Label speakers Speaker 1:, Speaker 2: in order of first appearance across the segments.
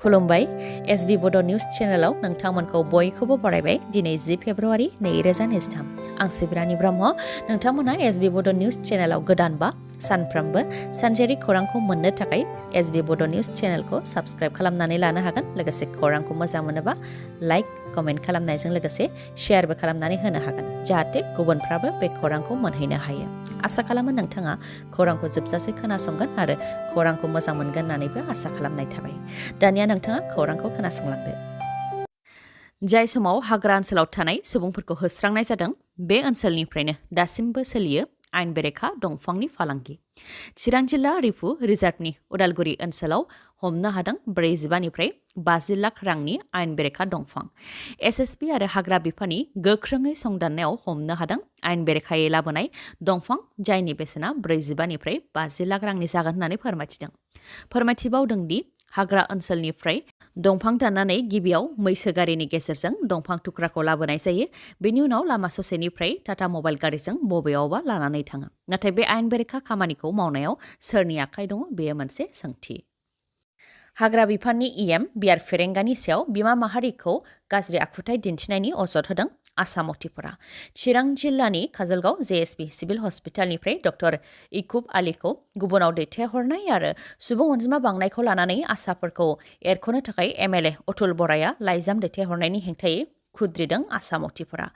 Speaker 1: खुलुमबाय एसबी बड निउज चेनेलाव नोंथांमोनखौ बयखौबो बरायबाय दिनै 10 फेब्रुवारि 2023 आं सिब्रानि ब्रह्म नोंथांमोना एसबी बड निउज चेनेलाव गोदानबा सानफ्रोमबो सानजेरि खौरांखौ मोननो थाखाय एसबी बड निउज चेनेलखौ साबस्क्राइब खालामनानै लानो हागोन लोगोसे खौरांखौ मोजां मोनोबा लाइक कमेन्ट खालामनायजों लोगोसे शेयारबो खालामनानै होनो हागोन जाहाथे गुबुनफ्राबो बे खौरांखौ मोनहैनो हायो आसा खालामो नोंथाङा खौरांखौ जोबजासे खोनासंगोन आरो खौरांखौ मोजां मोनगोन होननानैबो आसा खालामनाय थाबाय दानिया नोंथाङा खौरांखौ खोनासंलांदो जाय समाव हाग्रा ओनसोलाव थानाय सुबुंफोरखौ होस्रांनाय जादों बे ओनसोलनिफ्रायनो दासिमबो सोलियो आयेन बेरेखा दंफांनि फालांगि चिरां जिल्ला रिफु रिजार्भनि उदालगुरि ओनसोलाव हमनो हादों 45निफ्राय 50 लाख रांनि आयेन बेरेखा दंफां एसएसपि आरो हाग्रा बिफाननि गोख्रोङै संदाननायाव हमनो हादों आयेन बेरेखायै लाबोनाय दंफां जायनि बेसेना 45निफ्राय 50 लाख रांनि जागोन होननानै फोरमायथिबावदों दि हाग्रा ओनसोलनिफ्राय दंफां दाननानै गिबियाव मैसो गारिनि गेजेरजों दंफां थुख्राखौ लाबोनाय जायो बेनि उनाव लामा ससेनिफ्राय टाटा मबाइल गारिजों बबेयावबा लानानै थाङो नाथाय बे आयेन बेरेखा खामानिखौ मावनायाव सोरनि आखाइ दङ बेयो मोनसे सोंथि हाग्रा बिफाननि इएम बियार फेरेंगानि सायाव बिमा माहारिखौ गाज्रि आखुथाय दिन्थिनायनि अजद होदों आसामथिफोरा चिरां जिल्लानि काजलगाव जेएसपि सिभिल हस्पिटालनिफ्राय डक्टर इकुब आलीखौ गुबुनाव दैथायहरनाय आरो सुबुं अनजिमा बांनायखौ लानानै आसाफोरखौ एरख'नो थाखाय एमएलए अतुल बराया लाइजाम दैथायहरनायनि हेंथायै खुद्रिदों आसामथिफोरा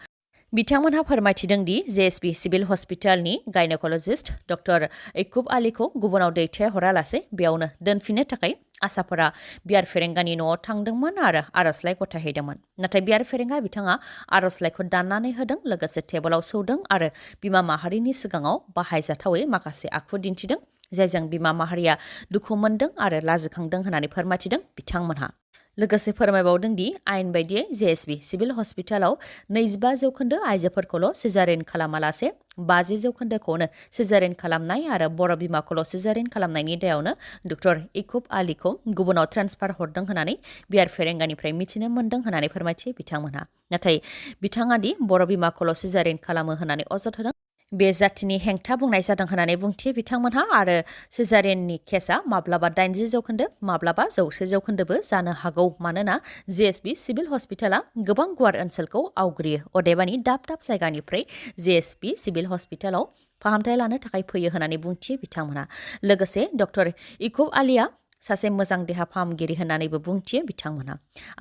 Speaker 1: बिथांमोनहा फोरमायथिदों दि जेएसपि सिभिल हस्पिटालनि गायनेकलजिस्ट डक्टर इकुब आलीखौ गुबुनाव दैथायहरालासे बेयावनो दोनफिननो थाखाय आसाफोरा बियार फेरेंगानि न'आव थांदोंमोन आरो आर'जलाइ गथायहैदोंमोन नाथाय बियार फेरेंगा बिथाङा आर'जलाइखौ दाननानै होदों लोगोसे टेबोलाव सौदों आरो बिमा माहारिनि सिगाङाव बाहायजाथावै माखासे आखु दिन्थिदों जायजों बिमा माहारिया दुखु मोनदों आरो लाजिखांदों होननानै फोरमायथिदों बिथांमोनहा लोगोसे फोरमायबावदों दि आयेन बायदियै जेएसबि सिभिल हस्पिटालाव 25% आइजोफोरखौल' सिजारिन खालामालासे 50%खौनो सिजारिन खालामनाय आरो बर' बिमाखौल' सिजारिन खालामनायनि दायावनो डक्टर इकुब आलीखौ गुबुनाव ट्रेन्सफार हरदों होननानै बियार फेरेंगानिफ्राय मिथिनो मोन्दों होननानै फोरमायथि बिथांमोनहा नाथाय बिथाङा दि बर' बिमाखौल' सिजारिन खालामो होननानै अजद होदों बे जाथिनि हेंथा बुंनाय जादों होननानै बुंथि बिथांमोनहा आरो सिजारिननि केसआ माब्लाबा 80% माब्लाबा 100%बो जानो हागौ मानोना जेएसबि सिभिल हस्पिटाला गोबां गुवार ओनसोलखौ आवग्रियो अदेबानि दाब दाब जायगानिफ्राय जेएसपि सिभिल हस्पिटालाव फाहामथाय लानो थाखाय फैयो होननानै बुंथि बिथांमोनहा लोगोसे डक्टर इकुब आलीया सासे मोजां देहा फाहामगिरि होननानैबो बुंथियो बिथांमोनहा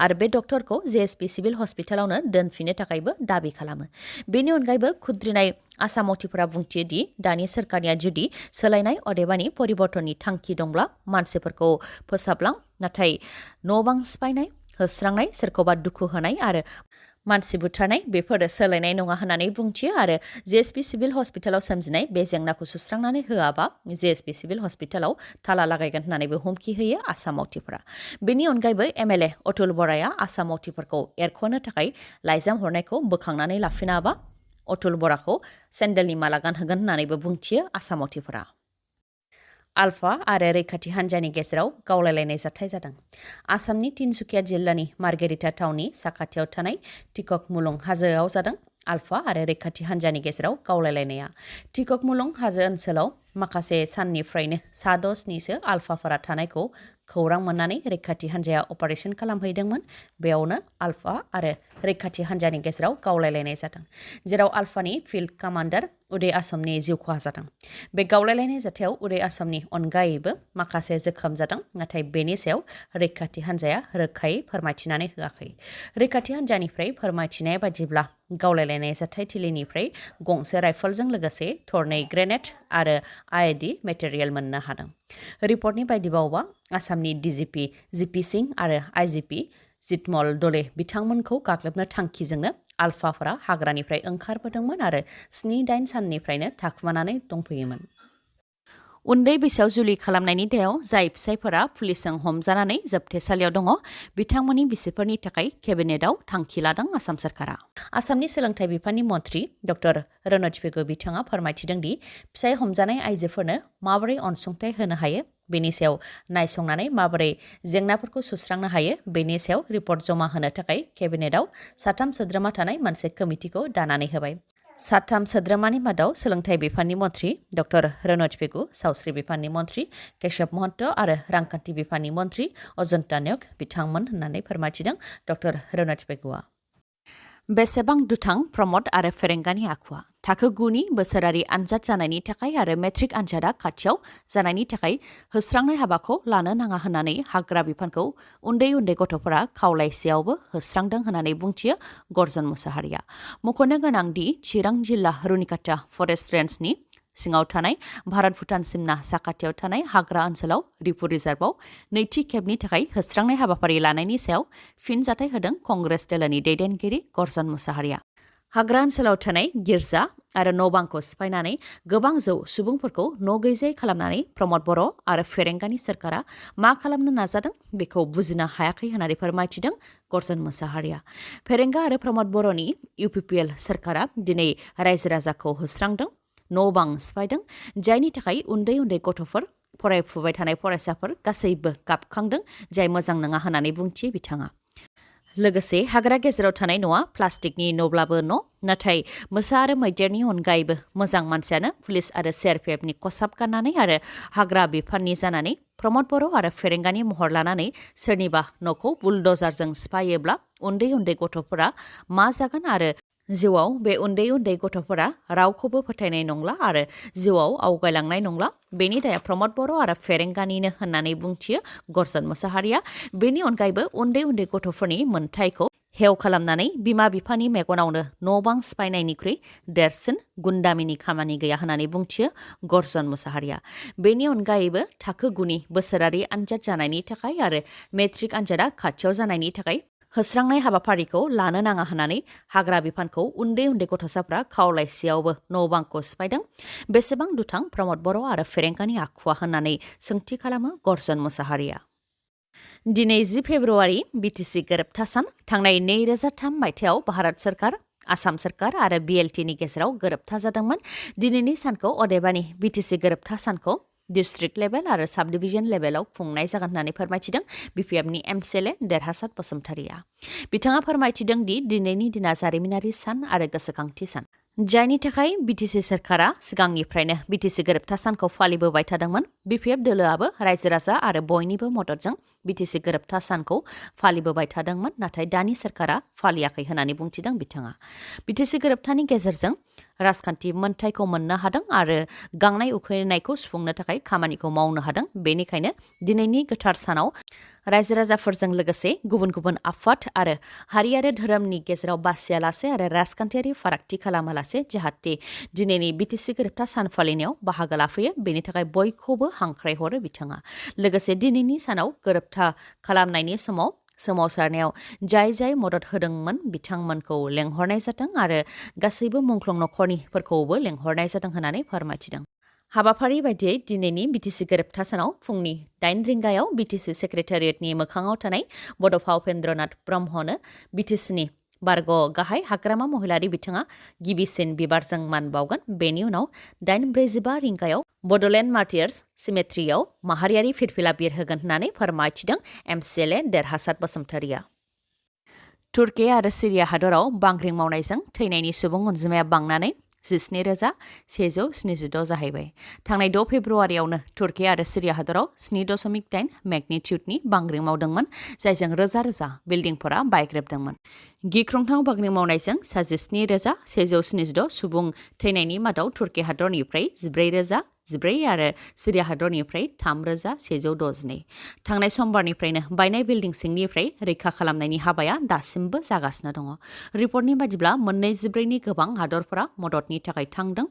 Speaker 1: आरो बे डक्टरखौ जेएसपि सिभिल हस्पिटालावनो दोनफिननो थाखायबो दाबि खालामो बेनि अनगायैबो खुद्रिनाय आसामथिफोरा बुंथियो दि दानि सोरखारनिया जुदि सोलायनाय अदेबानि परिबर्तननि थांखि दंब्ला मानसिफोरखौ फोसाबलां नाथाय न' बां सिफायनाय होस्रांनाय सोरखौबा दुखु होनाय आरो मानसि बुथारनाय बेफोरो सोलायनाय नङा होननानै बुंथियो आरो जेएसपि सिभिल हस्पिटालाव सोमजिनाय बे जेंनाखौ सुस्रांनानै होआबा जेएसपि सिभिल हस्पिटालाव ताला लागायगोन होननानैबो हुमखि होयो आसामथिफोरा बेनि अनगायैबो एमएलए अतुल बराया आसामथिफोरखौ एरख'नो थाखाय लाइजाम हरनायखौ बोखांनानै लाफिनाबा अतुल बराखौ सेन्देलनि माला गानहोगोन होननानैबो बुंथियो आसामथिफोरा आलफा आरो रैखाथि हान्जानि गेजेराव गावलायलायनाय जाथाय जादों आसामनि तिनसुकिया जिल्लानि मार्गेरिटा टाउननि साखाथियाव थानाय टिककमुलुं हाजोआव जादों आलफा आरो रैखाथि हान्जानि गेजेराव गावलायलायनाया टिककमुलुं हाजो ओनसोलाव माखासे साननिफ्रायनो सा 6 आलफाफोरा थानायखौ खौरां मोननानै रैखाथि हान्जाया अपारेशन खालामहैदोंमोन बेयावनो आलफा आरो रैखाथि हान्जानि गेजेराव गावलायलायनाय जादों जेराव आलफानि फिल्ड कामान्डार उदय आसमनि जिउ खहा जादों बे गावलायलायनाय जाथायाव उदय आसमनि अनगायैबो माखासे जोखोम जादों नाथाय बेनि सायाव रैखाथि हान्जाया रोखायै फोरमायथिनानै होआखै रैखाथि हान्जानिफ्राय फोरमायथिनाय बायदिब्ला गावलायलायनाय जाथायथिलिनिफ्राय गंसे राइफलजों लोगोसे थरनै ग्रेनेड आरो आईईडी मेटेरियेल मोननो हादों रिपर्टनि बायदिबावबा आसामनि डिजिपि जिपि सिं आरो आईजीपी जितमल दले बिथांमोनखौ गाग्लोबनो थांखिजोंनो आलफाफोरा हाग्रानिफ्राय ओंखारबोदोंमोन आरो 7-8 साननिफ्रायनो थाखुमानानै दंफैयोमोन उन्दै बैसोआव जुलि खालामनायनि दायाव जाय फिसायफोरा पुलिसजों हमजानानै जोबथेसालियाव दङ बिथांमोननि बिसिफोरनि थाखाय केबिनेटआव थांखि लादों आसाम सोरखारा आसामनि सोलोंथाइ बिफाननि मन्थ्रि डक्टर रनज पेगु बिथाङा फोरमायथिदों दि फिसाय हमजानाय आइजोफोरनो माबोरै अनसुंथाइ होनो हायो बेनि सायाव नायसंनानै माबोरै जेंनाफोरखौ सुस्रांनो हायो बेनि सायाव रिपर्ट जमा होनो थाखाय केबिनेटआव 3 सोद्रोमा थानाय मोनसे कमिटिखौ दानानै होबाय साथाम सोद्रोमानि मादाव सोलोंथाइ बिफाननि मन्थ्रि डक्टर रनज पेगु, सावस्रि बिफाननि मन्थ्रि केशव महन्त आरो रांखान्थि बिफाननि मन्थ्रि अजन्ता नायक बिथांमोन होननानै फोरमायथिदों डक्टर रनज पेगुआ। बेसेबां दुथां प्रमद आरो फेरेंगानि आखुआ थाखो 9नि बोसोरारि आनजाद जानायनि थाखाय आरो मेट्रिक आनजादा खाथियाव जानायनि थाखाय होस्रांनाय हाबाखौ लानो नाङा होननानै हाग्रा बिफानखौ उन्दै उन्दै गथ'फोरा खावलायसेयावबो होस्रांदों होननानै बुंथियो गर्जन मुसाहारिया। मख'नो गोनांदि चिरां जिल्ला रुनिकाटा फरेस्ट रेन्जनि सिङाव थानाय भारत भुटान सिमना साखाथियाव थानाय हाग्रा ओनसोलाव रिपु रिजार्भआव नैथि खेबनि थाखाय होस्रांनाय हाबाफारि लानायनि सायाव फिनजाथाय होदों कंग्रेस दोलोनि दैदेनगिरि गर्जन मुसाहारिया। हाग्रा ओनसोलाव थानाय गिर्जा आरो न' बांखौ सिफायनानै गोबां जौ सुबुंफोरखौ न' गैजायै खालामनानै प्रमद बर' आरो फेरेंगानि सोरखारा मा खालामनो नाजादों बेखौ बुजिनो हायाखै होननानै फोरमायथिदों गर्जन मुसाहारिया। फेरेंगा आरो प्रमद बर'नि UPPL सोरखारा दिनै रायजो राजाखौ होस्रांदों, न' बां सिफायदों, जायनि थाखाय उन्दै उन्दै गथ'फोर फरायफुबाय थानाय फरायसाफोर गासैबो गाबखांदों, जाय मोजां नङा होननानै बुंथियो बिथाङा। लोगोसे हाग्रा गेजेराव थानाय न'आ प्लास्टिकनि न'ब्लाबो न', नाथाय मोसा आरो मैदेरनि अनगायैबो मोजां मानसियानो पुलिस आरो CRPFनि खसाब गाननानै आरो हाग्रा बिफाननि जानानै प्रमद बर' आरो फेरेंगानि महर लानानै सोरनिबा न'खौ बुलडजारजों सिफायोब्ला उन्दै उन्दै गथ'फोरा मा जागोन आरो जिउआव बे उन्दै उन्दै गथ'फोरा रावखौबो फोथायनाय नंला आरो जिउआव आवगायलांनाय नंला, बेनि दाया प्रमद बर' आरो फेरेंगानिनो होननानै बुंथियो गर्जन मुसाहारिया। बेनि अनगायैबो उन्दै उन्दै गथ'फोरनि मोनथायखौ हेव खालामनानै बिमा बिफानि मेगनावनो न' बां सिफायनायनिख्रुइ देरसिन गुन्दामिनि खामानि गैया होननानै बुंथियो गर्जन मुसाहारिया। बेनि अनगायैबो थाखो 9नि बोसोरारि आनजाद जानायनि थाखाय आरो मेट्रिक आनजादा खाथियाव जानायनि थाखाय होस्रांनाय हाबाफारिखौ लानो नाङा होननानै हाग्रा बिफानखौ उन्दै उन्दै गथ'साफ्रा खावलायसेयावबो न' बांखौ सिफायदों। बेसेबां दुथां प्रमद बर' आरो फेरेंगानि आखुआ होननानै सोंथि खालामो गर्जन मुसाहारिया। दिनै 10 फेब्रुवारि BTC गोरोबथा सान। थांनाय 2003 मायथाइयाव भारत सोरखार, आसाम सोरखार आरो BLTनि गेजेराव गोरोबथा जादोंमोन। दिनैनि सानखौ अदेबानि BTC गोरोबथा सानखौ डिस्ट्रिक्ट लेभेल आरो साब डिभिजन लेभेलाव खुंनाय जागोन होननानै फोरमायथिदों BPFनि MCLA देरहासात बसुमतारिया। बिथाङा फोरमायथिदों दि दिनैनि दिना जारिमिनारि सान आरो गोसोखांथि सान, जायनि थाखाय BTC सोरखारा सिगांनिफ्रायनो BTC गोरोबथा सानखौ फालिबोबाय थादोंमोन। BPF दोलोआबो रायजो राजा आरो बयनिबो मददजों BTC गोरोबथा सानखौ फालिबोबाय थादोंमोन, नाथाय दानि सोरखारा फालियाखै होननानै बुंथिदों बिथाङा। BTC गोरोबथानि गेजेरजों राजखान्थि मोनथायखौ मोननो हादों आरो गांनाय उखैनायखौ सुफुंनो थाखाय खामानिखौ मावनो हादों। बेनिखायनो दिनैनि गोथार सानाव रायजो राजाफोरजों लोगोसे गुबुन गुबुन आफाद आरो हारि आरो धोरोमनि गेजेराव बासियालासे आरो राजखान्थियारि फारागथि खालामालासे जाहाथे दिनैनि BTC गोरोबथा सान फालिनायाव बाहागो लाफैयो, बेनि थाखाय बयखौबो हांख्रायहरो बिथाङा। लोगोसे दिनैनि सानाव गोरोबथा खालामनायनि समाव सोमावसारनायाव जाय जाय मदद होदोंमोन बिथांमोनखौ लेंहरनाय जादों आरो गासैबो मुंख्लं नखरनिफोरखौबो लेंहरनाय जादों होननानै फोरमायथिदों। हाबाफारि बायदियै दिनैनि BTC गोरोबथा सानाव फुंनि 8 रिंगायाव BTC सेक्रेटारियेटनि मोखाङाव थानाय बड'फा उपेन्द्रनाथ ब्रह्मनो BTCनि बारग' गाहाय हाग्रामा महिलारि बिथाङा गिबिसिन बिबारजों मान बावगोन। बेनि उनाव 8:45 रिंगायाव बड'लेण्ड मार्टियार्स सिमेट्रियाव माहारियारि फिरफिला बिरहोगोन होननानै फोरमायथिदों MCLA देरहासात बसुमतारिया। तुर्की आरो सिरिया हादराव बांग्रिं मावनायजों थैनायनि सुबुं अनजिमाया बांनानै 17,176 जाहैबाय। थांनाय 6 फेब्रुवारियावनो तुर्की आरो सिरिया हादराव 7.8 मेगनिटिउडनि बांग्रिं मावदोंमोन, जायजों रोजा रोजा बिल्डिंफोरा बायग्रेबदोंमोन। गिख्रंथाव बांग्रिं मावनायजों 17,176 सुबुं थैनायनि मादाव तुर्की हादरनिफ्राय 14,014 आरो सिरिया हादरनिफ्राय 3,162। थांनाय समबारनिफ्रायनो बायनाय बिल्डिं सिंनिफ्राय रैखा खालामनायनि हाबाया दासिमबो जागासिनो दङ। रिपर्टनि बादिब्ला मोननै जिब्रैनि गोबां हादरफोरा मददनि थाखाय थांदों।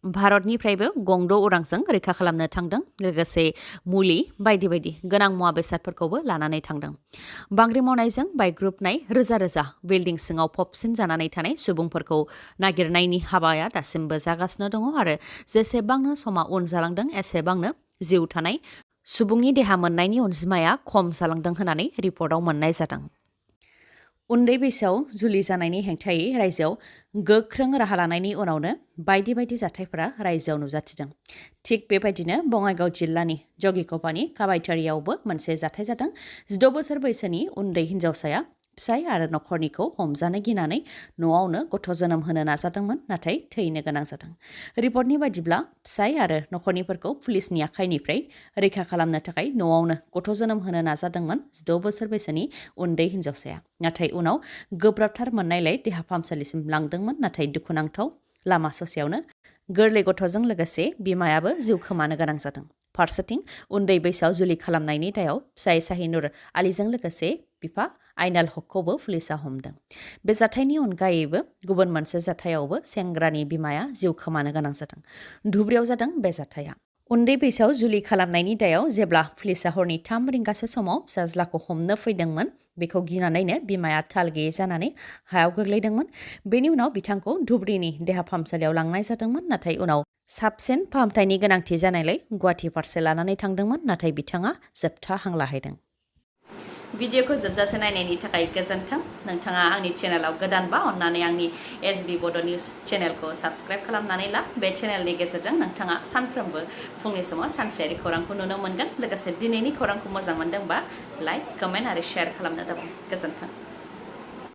Speaker 1: भारतनिफ्रायबो गंद' उरांजों रैखा खालामनो थांदों, लोगोसे मुलि बायदि बायदि गोनां मुवा बेसादफोरखौबो लानानै थांदों। बांग्रिं मावनायजों बायग्रुबनाय रोजा रोजा बिल्डिं सिङाव फबसिन जानानै थानाय सुबुंफोरखौ नागिरनायनि हाबाया दासिमबो जागासिनो दङ आरो जेसेबांनो समा उन जालांदों एसेबांनो जिउ थानाय सुबुंनि देहा मोननायनि अनजिमाया खम जालांदों होननानै रिपर्टआव मोननाय जादों। उन्दै बैसोआव जुलि जानायनि हेंथायै रायजोआव गोख्रों राहा लानायनि उनावनो बायदि बायदि जाथायफोरा रायजोआव नुजाथिदों। थिग बेबायदिनो बङाइगाव जिल्लानि जगिख'पानि काबायटारियावबो मोनसे जाथाय जादों। 16 बोसोर बैसोनि उन्दै हिन्जावसाया फिसाय आरो नखरनिखौ हमजानो गिनानै न'आवनो गथ' जोनोम होनो नाजादोंमोन नाथाय थैनो गोनां जादों। रिपर्टनि बायदिब्ला फिसाय आरो नखरनिफोरखौ पुलिसनि आखाइनिफ्राय रैखा खालामनो थाखाय न'आवनो गथ' जोनोम होनो नाजादोंमोन 6 बोसोर बैसोनि उन्दै हिनजावसाया। नाथाय उनाव गोब्राबथार मोननायलाय देहा फाहामसालिसिम लांदोंमोन नाथाय दुखुनांथाव लामा ससेयावनो गोरलै गथ'जों लोगोसे बिमायाबो जिउ खोमानो गोनां जादों। फारसेथिं उन्दै बैसोआव जुलि खालामनायनि दायाव फिसाय शाहिनुर आलीजों लोगोसे बिफा आइनाल हकखौबो पुलिसा हमदों। बे जाथायनि अनगायैबो गुबुन मोनसे जाथायावबो सेंग्रानि बिमाया जिउ खोमानो गोनां जादों। धुब्रियाव जादों बे जाथाया। उन्दै बैसोआव जुलि खालामनायनि दायाव जेब्ला पुलिसा हरनि 3 रिंगासो समाव फिसाज्लाखौ हमनो फैदोंमोन बेखौ गिनानैनो बिमाया थाल गैयै जानानै हायाव गोग्लैदोंमोन। बेनि उनाव बिथांखौ धुब्रिनि देहा फाहामसालियाव लांनाय जादोंमोन नाथाय उनाव साबसिन फाहामथायनि गोनांथि जानायलाय गुवाहाटी फारसे लानानै थांदोंमोन नाथाय बिथाङा जोबथा हां लाहैदों। भिडिअखौ जोबजासे नायनायनि थाखाय गोजोन्थों। नोंथाङा आंनि चेनेलाव गोदानबा अन्नानै आंनि SB बड' निउस चेनेलखौ साबस्क्राइब खालामनानै ला। बे चेनेलनि गेजेरजों नोंथाङा सानफ्रोमबो फुंनि समाव सानसेयारि खौरांखौ नुनो मोनगोन। लोगोसे दिनैनि खौरांखौ मोजां मोनदोंबा लाइक, कमेन्ट आरो शेयार खालामनो दाबाव। गोजोन्थों।